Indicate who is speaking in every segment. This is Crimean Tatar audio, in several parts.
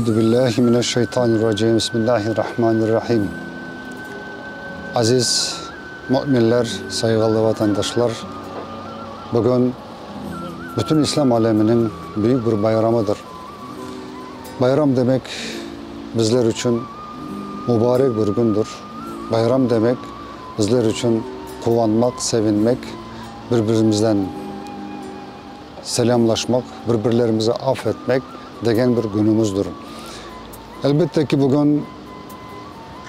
Speaker 1: Euzu billahi mineşşeytanirracim. Bismillahirrahmanirrahim. Aziz müminler, sayğılı vatandaşlar, bugün bütün İslâm aleminiñ büyük bir bayramıdır. Bayram demek bizler içün mubarek bir gündür. Bayram demek bizler içün quvanmaq, sevinmek, bir-birimizden selâmlaşmaq, bir-birlerimizi af etmek degen bir günümizdir. Elbette ki, bugün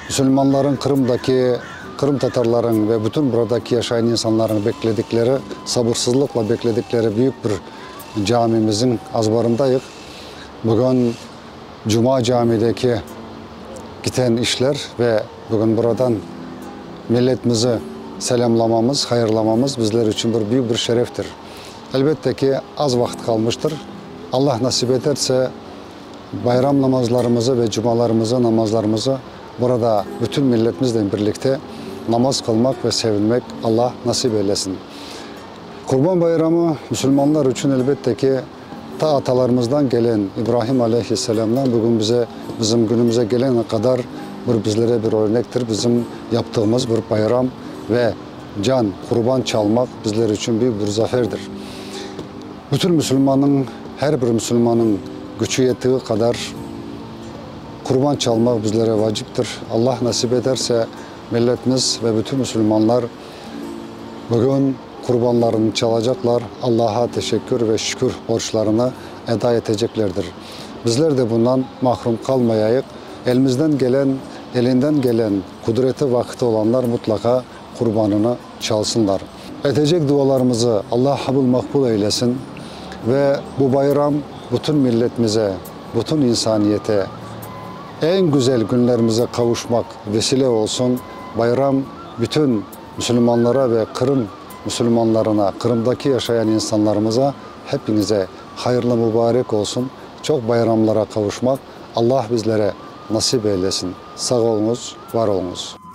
Speaker 1: musulmanların Qırımdaki, qırımtatarlarıñ ve bütün buradaki yaşayan insanlarıñ bekledikleri, sabırsızlıqla bekledikleri büyük bir camimizin azbarındayıq. Bugün Cuma camideki giten işler ve bugün buradan milletimizi selâmlamamız, hayırlamamız bizler içün bir büyük bir şereftir. Elbette ki, az vaqıt qalmıştır. Allah nasip eterse, bayram namazlarımızı ve cumalarımızı, namazlarımızı burada bütün milletimiznen birlikte namaz qılmaq ve sevinmek Allah nasip eylesin. Qurban bayramı musulmanlar içün, elbette ki, ta atalarımızdan gelen İbrahim aleyhisselamdan bugün bize, bizim günümüze gelene qadar bir bizlere bir örnektir, bizim yaptığımız bir bayram ve can, qurban çalmaq bizler içün büyük bir zaferdir. Bütün musulmannıñ, her bir musulmannıñ küçü yettiği qadar qurban çalmaq bizlere vaciptir. Allah nasip eterse, milletimiz ve bütün musulmanlar bugün qurbanlarını çalacaqlar, Allaha teşekkür ve şükür borçlarını eda eteceklerdir. Bizler de bundan mahrum qalmayayıq. Elimizden gelen, elinden gelen, qudreti, vaqıtı olanlar mutlaqa qurbanını çalsınlar. Etecek dualarımızı Allah qabul maqbul eylesin ve bu bayram bütün milletimize, bütün insaniyete eñ güzel günlerimize qavuşmaq vesile olsun. Bayram bütün musulmanlara ve Qırım musulmanlarına, Qırımdaki yaşayan insanlarımıza, hepinize hayırlı mubarek olsun. Çoq bayramlara qavuşmaq Allah bizlere nasip eylesin. Sağ oluñız, var oluñız.